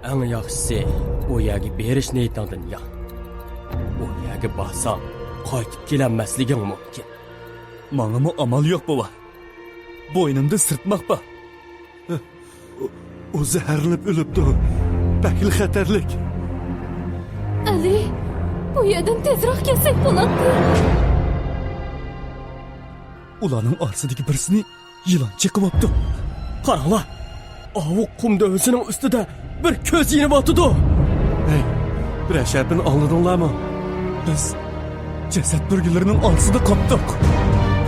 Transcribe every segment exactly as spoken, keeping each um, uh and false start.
ئەڭ ياخشىسى، ئۇ يەرگە بېرىش نىيىتىڭدىن يان. ئۇ يەرگە بارساڭ، قايتىپ كېلەلمەسلىكىڭ مۇمكىن. ماڭىمۇ ئامال يوق، بوۋا. بوينۇمدا سىرتماق بار. ئۇ، ئۇ زەھەرلىنىپ ئۆلۈپتۇ. بەكلا خەتەرلىك. ئەلى، بۇ يەردىن تېزراق كەتسەك بولاتتى. ئۇلارنىڭ ئارىسىدىكى بىرسىنى يىلان چېقىۋاپتۇ. قاراڭلار، ئاۋۇ قۇم دۆۋىسىنىڭ ئۈستىدە بىر كۆز يېنىۋاتىدۇ. ھەي، بىرەر شەپىنى ئاڭلىدىڭلارمۇ؟ بىز جەسەت بۈرگىلىرىنىڭ ئارىسىدا قاپتۇق.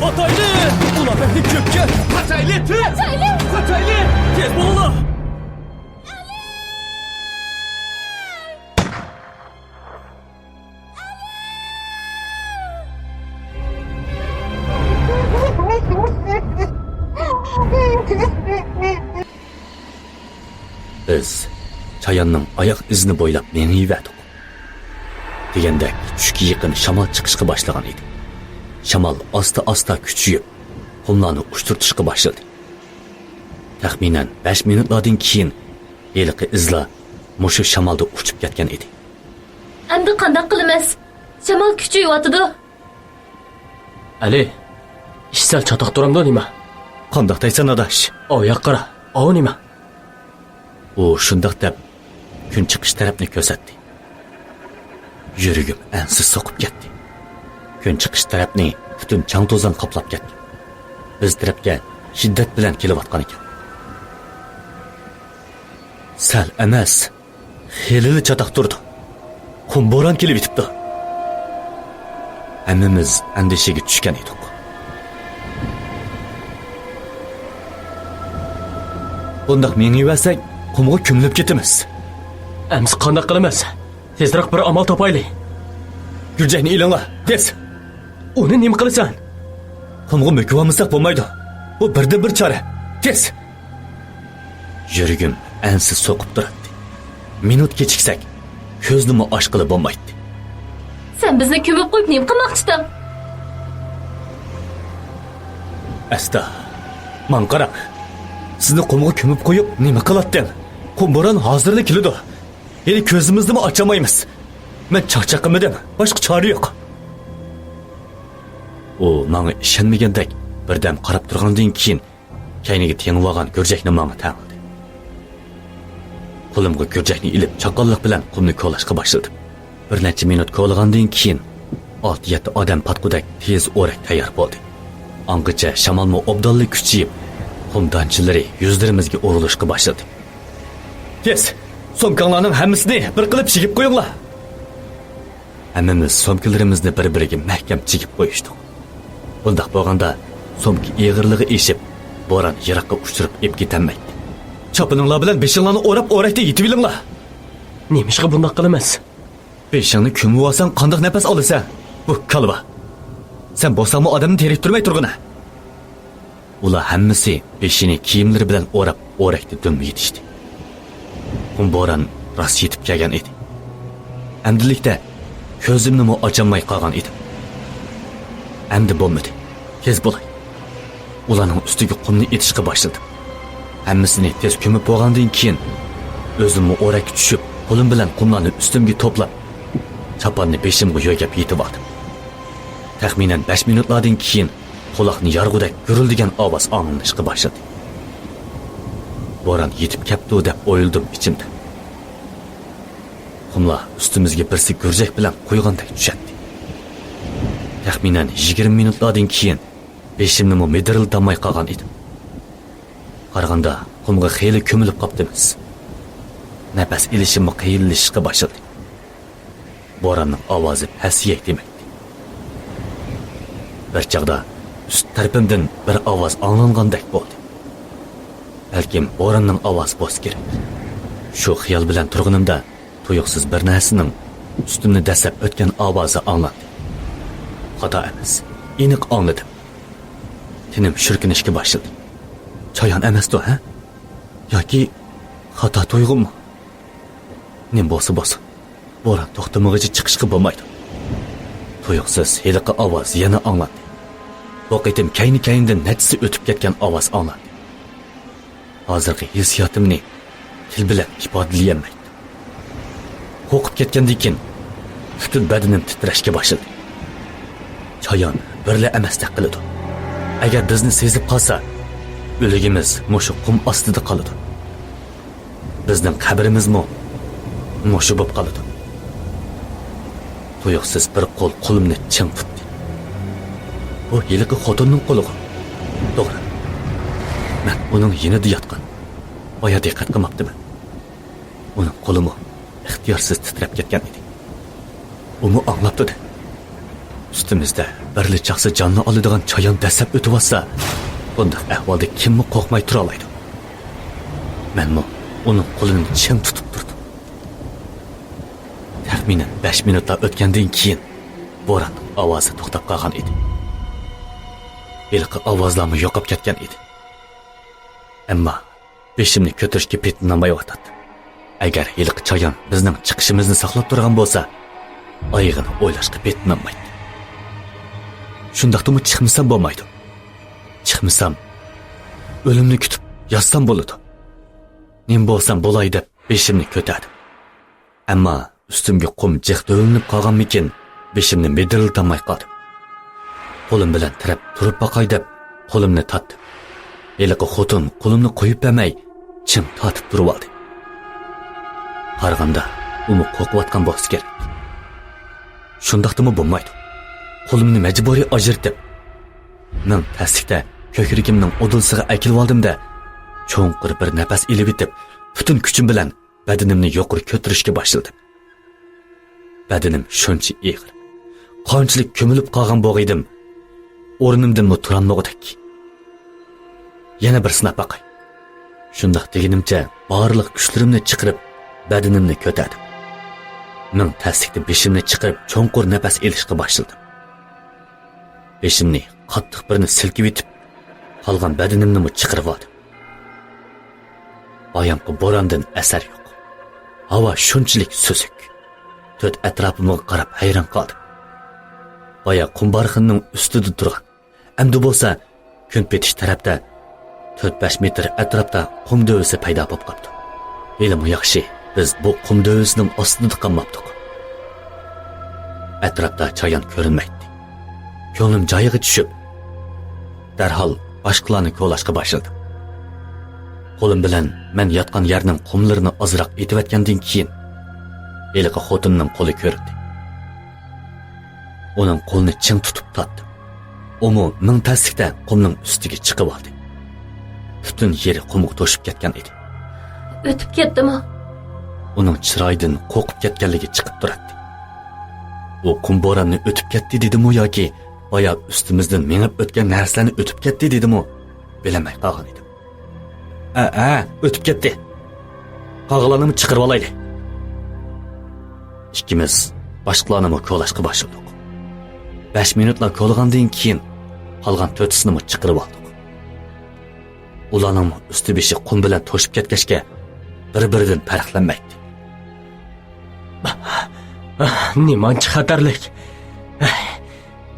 قاچايلى! ئۇلار بەكلا كۆپكەن. قاچايلى، تېز! قاچايلى! قاچايلى! تېز بولۇڭلار! بىز چاياننىڭ ئاياق ئىزىنى بويلاپ مېڭىۋەردۇق. دېگەندەك، چۈشكە يېقىن شامال چىقىشقا باشلىغان ئىدى. شامال ئاستا-ئاستا كۈچىيىپ، قۇملارنى ئۇچتۇرتۇشقا باشلىدى. تەخمىنەن بەش مىنۇتلاردىن كېيىن ھېلىقى ئىزلار مۇشۇ شامالدا ئۇچۇپ كەتكەن ئىدى. ئەمدى قانداق قىلىمىز؟ شامال كۈچىيىۋاتىدۇ. ئەلى، ئىش سەل چاتاق تۇرامدۇ نېمە؟ قانداق دەيسەن، ئاداش؟ ئاۋۇ ياققا قارا، ئاۋۇ نېمە؟ ئۇ شۇنداق دەپ، كۈن چىقىش تەرەپنى كۆرسەتتى. يۈرىكىم ئەنسىز سوقۇپ كەتتى. كۈن چىقىش تەرەپنى پۈتۈن چاڭ-توزان قاپلاپ كەتكەن. بىز تەرەپكە شىددەت بىلەن كېلىۋاتقان ئىكەن. سەل ئەمەس، خېلىلا چاتاق تۇرىدۇ. قۇم بوران كېلىۋېتىپتۇ. ھەممىمىز ئەندىشىگە چۈشكەن ئىدۇق. بۇنداق مېڭىۋەرسەك، قۇمغا كۆمۈلۈپ كېتىمىز. ئەمىسە قانداق قىلىمىز؟ تېزرەك بىر ئامال تاپايلى. گۈرجەكنى ئېلىڭلار، تېز! ئۇنى نېمە قىلىسەن؟ قۇمغا مۆكۈۋالمىساق بولمايدۇ. بۇ بىردىنبىر چارە. تېز! يۈرىكىم ئەنسىز سوقۇپ تۇراتتى. مىنۇت كېچىكسەك، كۆزنىمۇ ئاچقىلى بولمايتتى. سەن بىزنى كۆمۈپ قويۇپ نېمە قىلماقچىدىڭ؟ ئەستا، ماڭا قاراڭ. سىزنى قۇمغا كۆمۈپ قويۇپ نېمە قىلاتتىم؟ قۇم بوران ھازىرلا كېلىدۇ. ھېلى كۆزىمىزنىمۇ ئاچالمايمىز. مەن چاقچاق قىلمىدىم. باشقا چارە يوق. ئۇ ماڭا ئىشەنمىگەندەك بىردەم قاراپ تۇرغاندىن كېيىن، كەينىگە تېڭىۋالغان گۈرجەكنى ماڭا تەڭلىدى. قولۇمغا گۈرجەكنى ئېلىپ، چاققانلىق بىلەن قۇمنى كولااشقا باشلىدىم. بىر نەچچە مىنۇت كولىغاندىن كېيىن، ئالتە-يەتتە ئادەم پاتقۇدەك تېز ئورەك تەييار بولدى. ئاڭغىچە شامالمۇ ئوبدانلا كۈچىيىپ، قۇم دانچىلىرى يۈزلىرىمىزگە ئۇرۇلۇشقا باشلىدى. تېز! سومكاڭلارنىڭ ھەممىسىنى بىر قىلىپ چىگىپ قويۇڭلار! ھەممىمىز سومكىلىرىمىزنى بىر-بىرىگە مەھكەم چىگىپ قويۇشتۇق. بۇنداق بولغاندا، سومكا ئېغىرلىقى ئېشىپ، بوران يىراققا ئۇچۇرۇپ ئېلىپ كېتەلمەيتتى. چاپىنىڭلار بىلەن بېشىڭلارنى ئوراپ، ئورەكتە يېتىۋېلىڭلار! نېمىشقا بۇنداق قىلىمىز؟ بېشىڭنى كۆمۈۋالساڭ، قانداق نەپەس ئالىسەن؟ بۇ كالۋا! سەن بوساڭمۇ ئادەمنى تېرىكتۈرمەي تۇرغىنە! ئۇلار ھەممىسى بېشىنى كىيىملىرى بىلەن ئوراپ، ئورەكتە دۈم يېتىشتى. قۇم بوران راست يېتىپ كەلگەن ئىدى. ئەمدىلىكتە كۆزۈمنىمۇ ئاچالماي قالغان ئىدىم. ئەمدى بولمىدى. تېز بولاي. ئۇلارنىڭ ئۈستىگە قۇمنى ئېتىشقا باشلىدىم. ھەممىسىنى تېز كۆمۈپ بولغاندىن كېيىن، ئۆزۈممۇ ئورەككە چۈشۈپ، قولۇم بىلەن قۇملارنى ئۈستۈمگە توپلاپ، چاپاننى بېشىمغا يۆگەپ يېتىۋالدىم. تەخمىنەن بەش مىنۇتلاردىن كېيىن، قۇلاقنى يارغۇدەك گۈرۈلدىگەن ئاۋاز ئاڭلىنىشقا باشلىدى. بوران يېتىپ كەپتۇ دەپ ئويلىدىم ئىچىمدە. قۇملار ئۈستىمىزگە بىرسى گۈرجەك بىلەن قۇيغاندەك چۈشەتتى. تەخمىنەن يىگىرمە مىنۇتلاردىن كېيىن بېشىمنىمۇ مىدىرلىتالماي قالغان ئىدىم. قارىغاندا، قۇمغا خېلى كۆمۈلۈپ قاپتىمىز. نەپەس ئېلىشىممۇ قىيىنلىشىشقا باشلىدى. بوراننىڭ ئاۋازى پەسىيەي دېمەكتى. بىر چاغدا ئۈست تەرىپىمدىن بىر ئاۋاز ئاڭلانغاندەك بولدى. بەلكىم بوراننىڭ ئاۋازى بولسا كېرەك. شۇ خىيال بىلەن تۇرغىنىمدا، تۇيۇقسىز بىر نەرسىنىڭ ئۈستۈمنى دەسسەپ ئۆتكەن ئاۋازى ئاڭلاندى. خاتا ئەمەس، ئېنىق ئاڭلىدىم. تېنىم شۈركۈنۈشكە باشلىدى. چايان ئەمەستۇ، ھە؟ ياكى خاتا تۇيغۇممۇ؟ نېمە بولسا بولسۇن، بوران توختىمىغۇچە چىقىشقا بولمايدۇ. تۇيۇقسىز ھېلىقى ئاۋاز يەنە ئاڭلاندى. بۇ قېتىم كەينى-كەينىدىن نەچچىسى ئۆتۈپ كەتكەن ئاۋاز ئاڭلاندى. ھازىرقى ھېسسىياتىمنى تىل بىلەن ئىپادىلىيەلمەيتتىم. قورقۇپ كەتكەندىن كېيىن، پۈتۈن بەدىنىم تىترەشكە باشلىدى. چايان بىرلا ئەمەستەك قىلىدۇ. ئەگەر بىزنى سېزىپ قالسا، ئۆلۈكىمىز مۇشۇ قۇم ئاستىدا قالىدۇ. بىزنىڭ قەبرىمىزمۇ مۇشۇ بولۇپ قالىدۇ. تۇيۇقسىز بىر قول قولۇمنى چىڭ تۇتتى. بۇ ھېلىقى خوتۇننىڭ قولىغۇ. توغرا. مەن ئۇنىڭ يېنىدا ياتقان. بايا دىققەت قىلماپتىمەن. ئۇنىڭ قولىمۇ ئىختىيارسىز تىترەپ كەتكەن ئىدى. ئۇمۇ ئاڭلاپتۇ-دە. ئۈستىمىزدە بىرلا چاقسا جاننى ئالىدىغان چايان دەسسەپ ئۆتۈۋاتسا، بۇنداق ئەھۋالدا كىممۇ قورقماي تۇرالايدۇ؟ مەنمۇ ئۇنىڭ قولىنى چىڭ تۇتۇپ تۇردۇم. تەخمىنەن بەش مىنۇتلا ئۆتكەندىن كېيىن، بوراننىڭ ئاۋازى توختاپ قالغان ئىدى. ھېلىقى ئاۋازلارمۇ يوقاپ كەتكەن ئىدى. ئەمما بېشىمنى كۆتۈرۈشكە پېتىنالمايۋاتاتتىم. ئەگەر ھېلىقى چايان بىزنىڭ چىقىشىمىزنى ساقلاپ تۇرغان بولسا، ئايىغىنى ئويلاشقا پېتىنالمايتتىم. شۇنداقتىمۇ چىقمىسام بولمايدۇ. چىقمىسام، ئۆلۈمنى كۈتۈپ ياتسام بولىدۇ. نېمە بولسام بولاي دەپ بېشىمنى كۆتەردىم. ئەمما ئۈستۈمگە قۇم جىق دۆۋىلىنىپ قالغانمىكىن، بېشىمنى مىدىرلىتالماي قالدىم. قولۇم بىلەن تىرەپ تۇرۇپ باقاي دەپ، قولۇمنى تارتتىم. ھېلىقى خوتۇن قولۇمنى قويۇپ بەرمەي، چىڭ تارتىپ تۇرۇۋالدى. قارىغاندا، ئۇمۇ قورقۇۋاتقان بولسا كېرەك. شۇنداقتىمۇ بولمايدۇ. قولۇمنى مەجبۇرىي ئاجرىتىپ، مىڭ تەسلىكتە كۆكرىكىمنىڭ ئۇدۇلىسىغا ئەكېلىۋالدىم-دە، چوڭقۇر بىر نەپەس ئېلىۋېتىپ، پۈتۈن كۈچۈم بىلەن بەدىنىمنى يۇقىرى كۆتۈرۈشكە باشلىدىم. بەدىنىم شۇنچە ئېغىر، قانچىلىك كۆمۈلۈپ قالغان بولغىيدىم، ئورنۇمدىنمۇ تۇرالمىغۇدەك. يەنە بىر سىناپ باقاي. شۇنداق دېگىنىمچە بارلىق كۈچلىرىمنى چىقىرىپ، بەدىنىمنى كۆتەردىم. مىڭ تەسلىكتە بېشىمنى چىقىرىپ، چوڭقۇر نەپەس ئېلىشقا باشلىدىم. بېشىمنى قاتتىق بىرنى سىلكىۋېتىپ، قالغان بەدىنىمنىمۇ چىقىرىۋالدىم. بايامقى بوراندىن ئەسەر يوق. ھاۋا شۇنچىلىك سۈزۈك. تۆت ئەتراپىمغا قاراپ ھەيران قالدىم. بايا قۇمبارخىنىنىڭ ئۈستىدە تۇرغان، ئەمدى بولسا كۈن پېتىش تەرەپتە تۆت بەش مېتىر ئەتراپتا قۇم دۆۋىسى پەيدا بولۇپ قاپتۇ. ھېلىمۇ ياخشى، بىز بۇ قۇم دۆۋىسىنىڭ ئاستىدا قالماپتۇق. ئەتراپتا چايان كۆرۈنمەيتتى. كۆڭلۈم جايىغا چۈشۈپ، دەرھال باشقىلارنى كولاشقا باشلىدىم. قولۇم بىلەن مەن ياتقان يەرنىڭ قۇملىرىنى ئازراق ئېتىۋەتكەندىن كېيىن، ھېلىقى خوتۇننىڭ قولى كۆرۈندى. ئۇنىڭ قولىنى چىڭ تۇتۇپ تارتتىم. ئۇمۇ مىڭ تەسلىكتە قۇمنىڭ ئۈستىگە چىقىۋالدى. پۈتۈن يېرى قۇمغا توشۇپ كەتكەن ئىدى. ئۆتۈپ كەتتىمۇ؟ ئۇنىڭ چىرايىدىن قورقۇپ كەتكەنلىكى چىقىپ تۇراتتى. ئۇ قۇم بوراننى ئۆتۈپ كەتتى دېدىمۇ ياكى بايا ئۈستىمىزدىن مېڭىپ ئۆتكەن نەرسىلەرنى ئۆتۈپ كەتتى دېدىمۇ، بىلەلمەي قالغان ئىدىم. ئە، ئە، ئۆتۈپ كەتتى. قالغانلارنىمۇ چىقىرىۋالايلى. ئىككىمىز باشقىلارنىمۇ كولاشقا باشلىدۇق. بەش مىنۇتلا كولىغاندىن كېيىن، قالغان تۆتىسىنىمۇ چىقىرىۋالدۇق. ئۇلارنىڭمۇ ئۈستى بېشى قۇم بىلەن توشۇپ كەتكەچكە، بىر-بىرىدىن پەرقلەنمەيتتى. نېمانچە خەتەرلىك!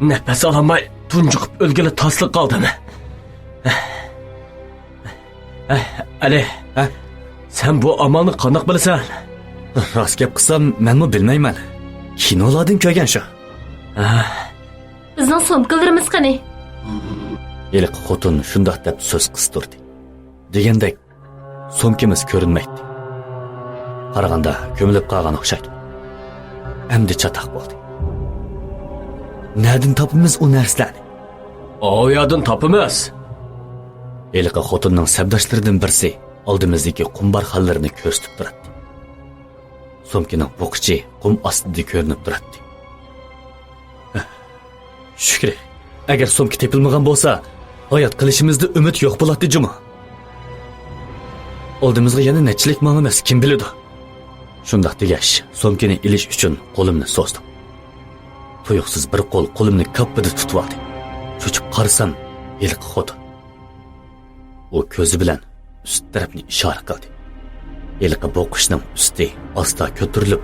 نەپەس ئالالماي تۇنجۇقۇپ ئۆلگىلى تاسلا قالدىم. ئەلى، ھە؟ سەن بۇ ئامالنى قانداق بىلىسەن؟ راست گەپ قىلسام، مەنمۇ بىلمەيمەن. كىنولاردىن كۆرگەن شۇ. بىزنىڭ سومكىلىرىمىز قېنى؟ ھېلىقى خوتۇن شۇنداق دەپ سۆز قىستۇردى. دېگەندەك، سومكىمىز كۆرۈنمەيتتى. قارىغاندا كۆمۈلۈپ قالغان ئوخشايدۇ. ئەمدى چاتاق بولدى. نەدىن تاپىمىز ئۇ نەرسىلەرنى؟ ئاۋۇ يەردىن تاپىمىز. ھېلىقى خوتۇننىڭ سەپداشلىرىدىن بىرسى ئالدىمىزدىكى قۇمبارخانلىرىنى كۆرسىتىپ تۇراتتى. سومكىنىڭ بوققۇچى قۇم ئاستىدا كۆرۈنۈپ تۇراتتى. شۈكرى، ئەگەر سومكا تېپىلمىغان بولسا، ھايات قېلىشىمىزدا ئۈمىد يوق بولاتتى جۇمۇ. ئالدىمىزغا يەنە نەچچىلىك ماڭىمىز، كىم بىلىدۇ؟ شۇنداق دېگەچ، سومكىنى ئېلىش ئۈچۈن قولۇمنى سوزدۇم. تۇيۇقسىز بىر قول قولۇمنى كاپپىدە تۇتۇۋالدى. چۆچۈپ قارىسام، ھېلىقى خوتۇن. ئۇ كۆزى بىلەن ئۈست تەرەپنى ئىشارە قىلدى. ھېلىقى بوققۇچنىڭ ئۈستى ئاستا كۆتۈرۈلۈپ،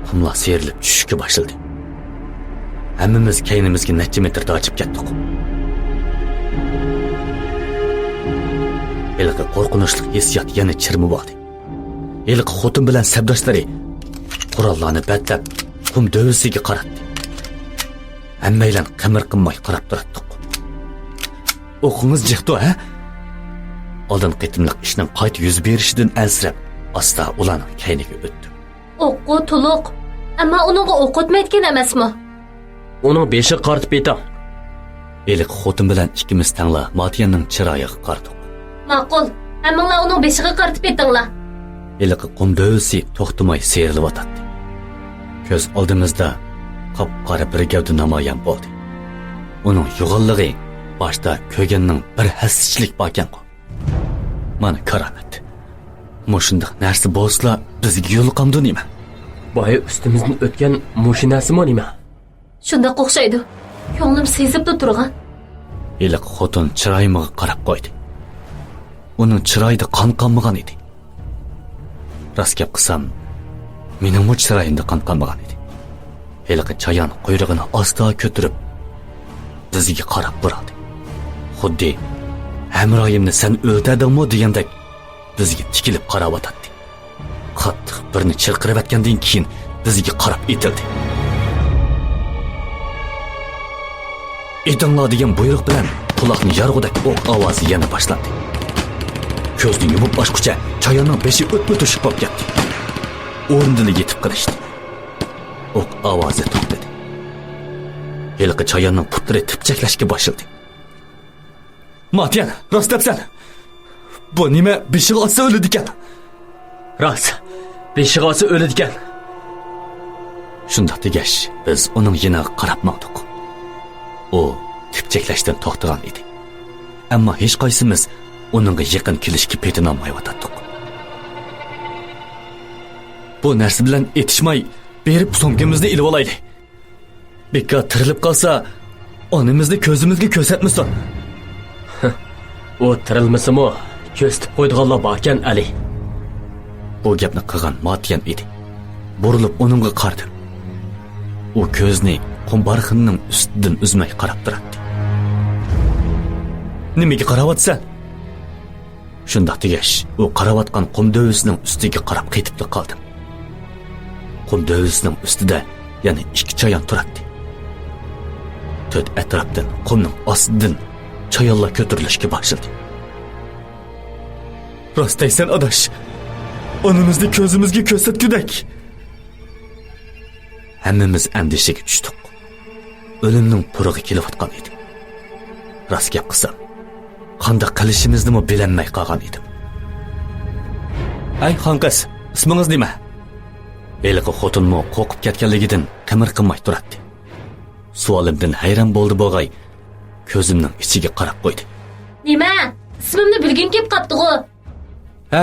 قۇملار سىيرىلىپ چۈشۈشكە باشلىدى. ھەممىمىز كەينىمىزگە نەچچە مېتىر داجىپ كەتتۇق. ھېلىقى قورقۇنچلۇق ھېسسىيات يەنە چىرمىۋالدى. ھېلىقى خوتۇن بىلەن سەپداشلىرى قوراللارنى بەتلەپ، قۇم دۆۋىسىگە قاراتتى. ھەممەيلەن قىمىر قىلماي قاراپ تۇراتتۇق. ئوقۇڭىز جىقتۇ، ھە؟ ئالدىنقى قېتىملىق ئىشنىڭ قايتا يۈز بېرىشىدىن ئەنسىرەپ، ئاستا ئۇلارنىڭ كەينىگە ئۆتتۈم. ئوققۇ تولۇق. ئەمما ئۇنىڭغا ئوق ئۆتمەيدىكەن ئەمەسمۇ؟ ئۇنىڭ بېشىغا قارىتىپ ئېتىڭ. ھېلىقى خوتۇن بىلەن ئىككىمىز تەڭلا ماتيەننىڭ چىرايىغا قارىدۇق. ماقۇل، ھەممىڭلار ئۇنىڭ بېشىغا قارىتىپ ئېتىڭلار. ھېلىقى قۇم دۆۋىسى توختىماي سىيرىلىۋاتاتتى. كۆز ئالدىمىزدا قاپقارا بىر گەۋدە نامايان بولدى. ئۇنىڭ يوغانلىقى باشتا كۆرگەننىڭ بىر ھەسسىچىلىك باركەنغۇ. مانا كارامەت. مۇشۇنداق نەرسە بولسىلا بىزگە يولۇقامدۇ نېمە؟ بايا ئۈستىمىزدىن ئۆتكەن مۇشۇ نەرسىمۇ نېمە؟ شۇنداق ئوخشايدۇ. كۆڭلۈم سېزىپلا تۇرغان. ھېلىقى خوتۇن چىرايىمغا قاراپ قويدى. ئۇنىڭ چىرايىدا قان قانمىغان ئىدى. راست گەپ قىلسام، مېنىڭمۇ چىرايىمدا قان قانمىغان ئىدى. ھېلىقى چايان قۇيرۇقىنى ئاستا كۆتۈرۈپ، بىزگە قاراپ بۇرالدى. خۇددى «ھەمراھىمنى سەن ئۆلتۈردۈڭمۇ؟» دېگەندەك بىزگە تىكىلىپ قاراۋاتاتتى. قاتتىق بىرنى چىرقىرىۋەتكەندىن كېيىن بىزگە قاراپ ئېتىلدى. «ئېتىڭلار» دېگەن بۇيرۇق بىلەن قۇلاقنى يارغۇدەك ئوق ئاۋازى يەنە باشلاندى. كۆزنى يۇمۇپ ئاچقۇچە چاياننىڭ بېشى ئۆتمە تۆشۈك بولۇپ كەتتى. ئورنىدىلا يېتىپ قېلىشتى. ئوق ئاۋازى توختىدى. ھېلىقى چاياننىڭ پۇتلىرى تىپچەكلەشكە باشلىدى. «ماتيەن، راست دەپسەن. بۇ نېمە، بېشىغا ئاتسا ئۆلىدىكەن.» «راست، بېشىغا ئاتسا ئۆلىدىكەن.» شۇنداق دېگەچ، بىز ئۇنىڭ يېنىغا قاراپ ماڭدۇق. ئۇ تىپچەكلەشتىن توختىغان ئىدى. ئەمما ھېچقايسىمىز ئۇنىڭغا يېقىن كېلىشكە پېتىنالمايۋاتاتتۇق. «بۇ نەرسە بىلەن ئېتىشماي، بېرىپ سومكىمىزنى ئېلىۋالايلى. بىكار تىرىلىپ قالسا، ئانىمىزنى كۆزىمىزگە كۆرسەتمىسۇن.» «ئۇ تىرىلمىسىمۇ، كۆرسىتىپ قويىدىغانلار باركەن، ئەلى.» بۇ گەپنى قىلغان ماتيەن ئىدى. بۇرۇلۇپ ئۇنىڭغا قارىدىم. ئۇ كۆزىنى قۇم بارخىنىنىڭ ئۈستىدىن ئۈزمەي قاراپ تۇراتتى. «نېمىگە قاراۋاتىسەن؟» شۇنداق دېگەچ، ئۇ قاراۋاتقان قۇم دۆۋىسىنىڭ ئۈستىگە قاراپ قېتىپلا قالدىم. قۇم دۆۋىسىنىڭ ئۈستىدە يەنە ئىككى چايان تۇراتتى. تۆت ئەتراپتىن، قۇمنىڭ ئاستىدىن چايانلار كۆتۈرۈلۈشكە باشلىدى. «راست دەيسەن، ئاداش. ئانىمىزنى كۆزىمىزگە كۆرسەتكۈدەك.» ھەممىمىز ئەندىشىگە چۈشتۇق. ئۆلۈمنىڭ پۇرىقى كېلىۋاتقان ئىدى. راست گەپ قىلسام، قانداق قىلىشىمىزنىمۇ بىلەلمەي قالغان ئىدىم. «ھەي، خانقىز، ئىسمىڭىز نېمە؟» ھېلىقى خوتۇنمۇ قورقۇپ كەتكەنلىكىدىن قىمىر قىلماي تۇراتتى. سوئالىمدىن ھەيران بولدى بوغاي، كۆزۈمنىڭ ئىچىگە قاراپ قويدى. «نېمە؟ ئىسمىمنى بىلگۈڭ كېلىپ قاپتىغۇ؟» «ھە،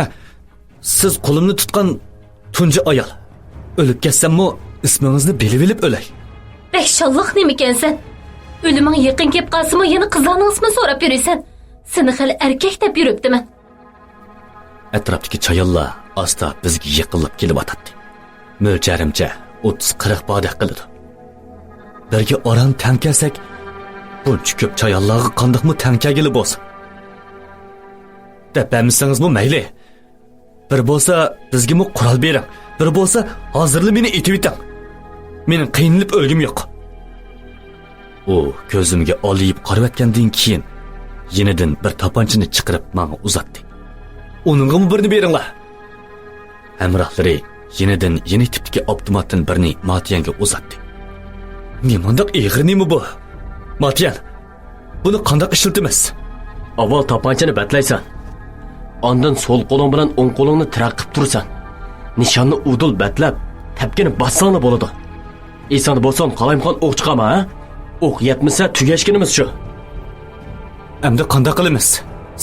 سىز قولۇمنى تۇتقان تۇنجى ئايال. ئۆلۈپ كەتسەممۇ، ئىسمىڭىزنى بىلىۋېلىپ ئۆلەي.» «بەك شاللاق نېمىكەنسەن؟ ئۆلۈمۈڭ يېقىن كېلىپ قالسىمۇ، يەنە قىزلارنىڭ ئىسمىنى سوراپ يۈرىسەن. سېنى خېلى ئەركەك دەپ يۈرۈپتىمەن.» ئەتراپتىكى چايانلار ئاستا بىزگە يېقىنلاپ كېلىۋاتاتتى. مۆلچەرىمچە، ئوتتۇز قىرىق باردەك قىلىدۇ. بىرگە ئاران تەڭ كەلسەك، بۇنچە كۆپ چايانلارغا قانداقمۇ تەڭ كەلگىلى بولسۇن؟ «دەپ بەرمىسىڭىزمۇ مەيلى. بىر بولسا بىزگىمۇ قورال بېرىڭ، بىر بولسا ھازىرلا مېنى ئېتىۋېتىڭ. مېنىڭ قىينىلىپ ئۆلگۈم يوق.» ئۇ كۆزۈمگە ئالىيىپ قارىۋەتكەندىن كېيىن، يېنىدىن بىر تاپانچىنى چىقىرىپ ماڭا ئۇزاتتى. «ئۇنىڭغىمۇ بىرنى بېرىڭلار.» ھەمراھلىرى يېنىدىن يېنى تىپتىكى ئاپتوماتتىن بىرنى ماتيەنگە ئۇزاتتى. «نېمانداق ئېغىر نېمە بۇ؟ ماتيەن، بۇنى قانداق ئىشلىتىمىز؟» «ئاۋۋال تاپانچىنى بەتلەيسەن. ئاندىن سول قولۇڭ بىلەن ئوڭ قولۇڭنى تىرەك قىپ تۇرىسەن. نىشاننى ئۇدۇل بەتلەپ، تەپكىنى باسساڭلا بولىدۇ. ئېسىڭدە بولسۇن، قالايمىقان ئوق چىقارما، ھە؟ ئوق يەتمىسە، تۈگەشكىنىمىز شۇ.» «ئەمدى قانداق قىلىمىز؟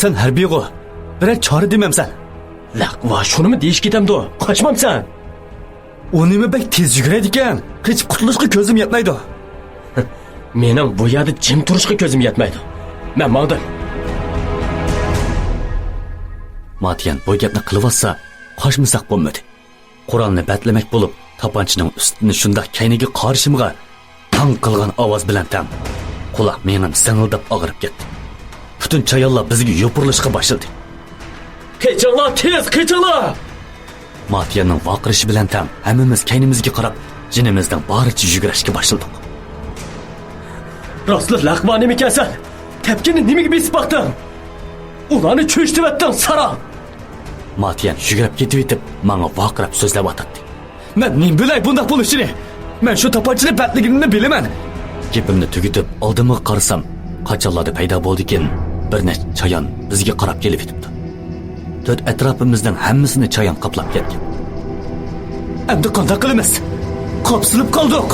سەن ھەربىيغۇ، بىرەر چارە دېمەمسەن؟» «لەقۋا، شۇنىمۇ دېيىش كېتەمدۇ؟ قاچمامسەن؟» «ئۇ نېمە بەك تېز يۈگۈرەيدىكەن، قېچىپ قۇتۇلۇشقا كۆزۈم يەتمەيدۇ.» «مېنىڭ بۇ يەردە جىم تۇرۇشقا كۆزۈم يەتمەيدۇ. مەن ماڭدىم.» ماتيەن بۇ گەپنى قىلىۋاتسا، قاچمىساق بولمىدى. قورالنى بەتلىمەك بولۇپ، تاپانچىنىڭ ئۈستىنى شۇنداق كەينىگە قارىشىمغا، تاڭ قىلغان ئاۋاز بىلەن تەڭ قۇلاق مېڭەم سىڭىلداپ ئاغرىپ كەتتى. پۈتۈن چايانلار بىزگە يوپۇرۇلۇشقا باشلىدى. «قېچىڭلار، تېز قېچىڭلار!» ماتيەننىڭ ۋارقىرىشى بىلەن تەڭ ھەممىمىز كەينىمىزگە قاراپ، جېنىمىزنىڭ بارىچە يۈگۈرۈشكە باشلىدۇق. راستلا لەقمانىمىكەنسەن؟ تەپكىنى نېمىگە بېسىپ باقتىڭ؟ ئۇلارنى چۆچۈتۈۋەتتىڭ، ساراڭ! ماتيەن يۈگۈرۈپ كېتىۋېتىپ، ماڭا ۋارقىراپ سۆزلەۋاتاتتى. مەن نېمە بىلەي بۇنداق بولۇشىنى؟ مەن شۇ تاپانچىنى بەتلىگىنىمنى بىلىمەن. گېپىمنى تۈگىتىپ، ئالدىمغا قارىسام، قاچانلاردا پەيدا بولدىكىن، بىر نەچچە چايان بىزگە قاراپ كېلىۋېتىپتۇ. تۆت ئەتراپىمىزنىڭ ھەممىسىنى چايان قاپلاپ كەتكەن. ئەمدى قانداق قىلىمىز؟ قاپسىلىپ قالدۇق!